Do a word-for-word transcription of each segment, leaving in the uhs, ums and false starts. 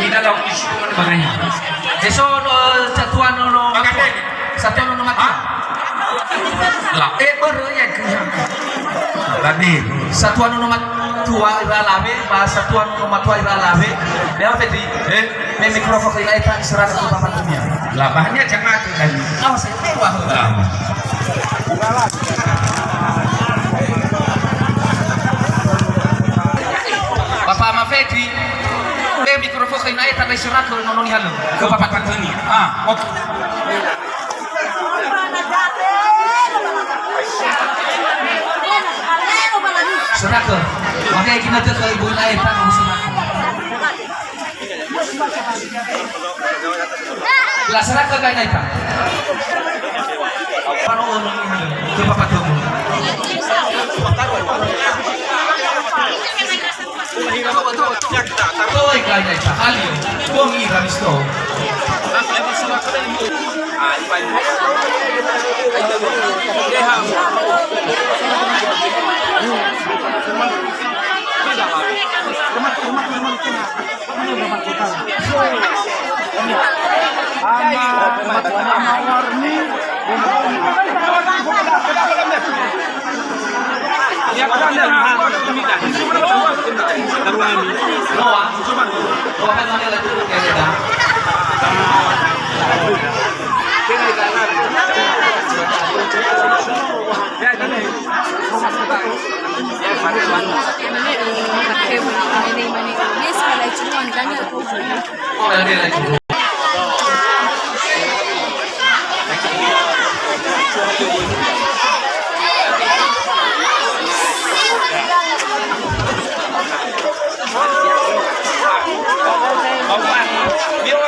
Ina lau isu mana bagainya. Eso no, eh, satuan no, no. Bagainya. Satuan no mati. Hah? Lah, eh, börö ya, Babi. Satuan no matua ira alawe, ba satuan no matua ira alawe. Ya, Fetri. Eh? Me mikrofon ke ira eta, serahkan ke Bapak Tunia. Lah, bahannya jangan kan. Awas, eh, mewah. Lah. Bapak Ama Fetri, eh, mikrofon ke ira eta, ba serahkan no, no, ni halo. Ke Bapak Tunia. Ah, oke. Serahkan. Oke, kita ke ibu lain, Pak, serahkan. Lah, serahkan ke lain, Pak. Coba, Pak, tunggu. Toi kai nai tahali, bongi Karisto.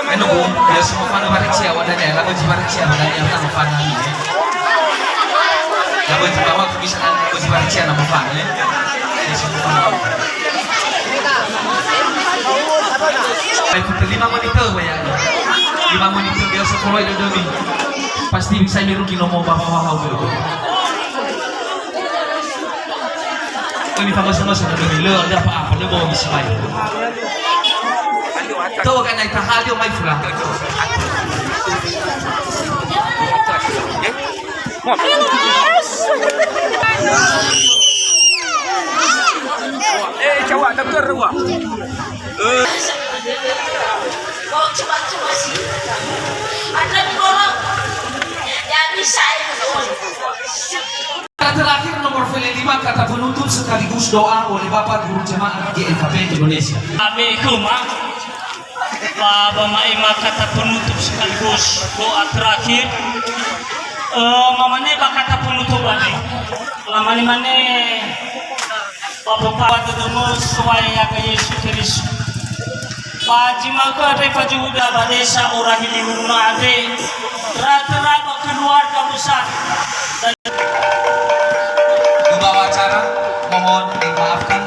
Eno, ya semua mana barang siapa dan ya, lama jiwa barang siapa dan ya, lama fana ini. Lama jiwa waktu bisa, lama jiwa barang siapa, lama fana, ya. Lima menit, ya. Lima menit, biasa kalau ada demi. Pasti bisa ini rugi nomor bapak-bapak. Kami famasi-masi na kami lö ada apa-apa, lö bawa misi mai. Tahu kan naik tahadio mai fulang. Eh, coba dokter dua. Eh. Kata terakhir nomor fele lima, kata penutup sekaligus doa oleh Bapak Guru Jemaat G N K P Indonesia. Kami kuma, ba, ba ma'ema kata penutup sekaligus doa terakhir. Eh, mamane ba kata penutup tadi. Lamane-mane ba pepa'e dödömö so'aya Yesu Keriso. Ba zi ma'ökhö andre fazuhuda ba desa Ora Hiliwuruna andre, ra-, töra ba keluarga besar. Pembawa acara, mohon dimaafkan,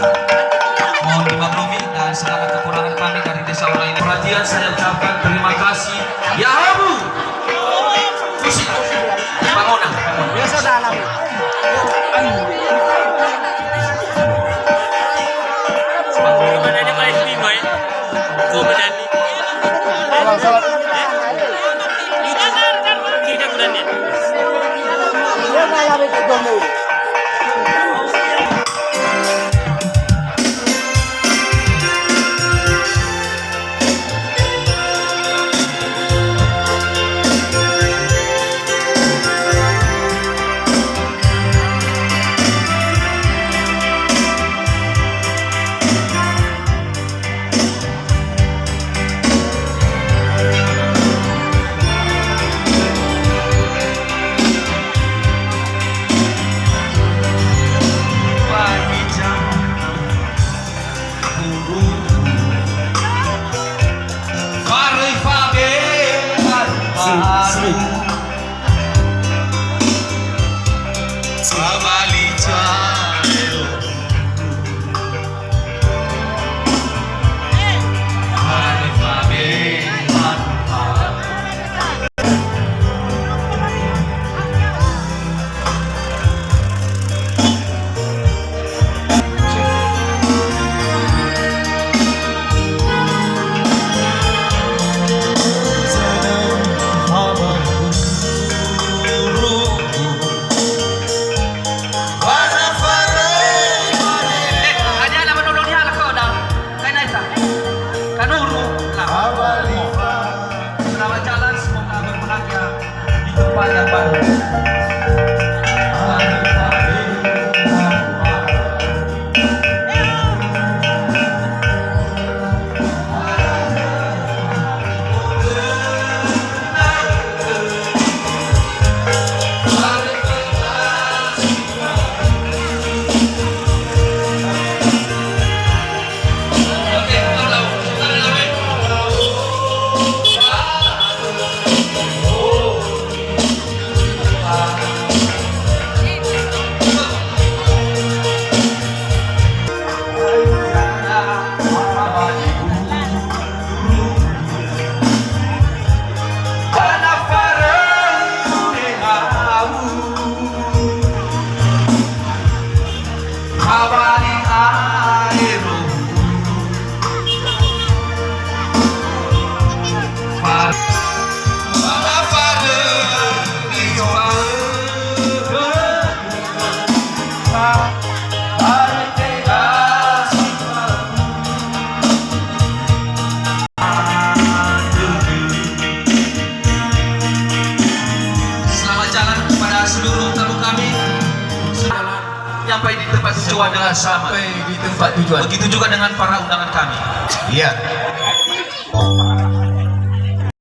mohon dimaklumi, dan segala kekurangan kami dari Desa Ora ini. Perhatian saya ucapkan terima kasih. Ya Abu! Musik. Bangunan. Biasa dalam. Tanuru, selamat jalan, semoga berbahagia di tempat yang baru. Selamat jalan kepada seluruh tamu kami. Sampai di tempat tujuan dengan selamat. Sampai di tempat tujuan. Begitu juga dengan para undangan kami. Iya.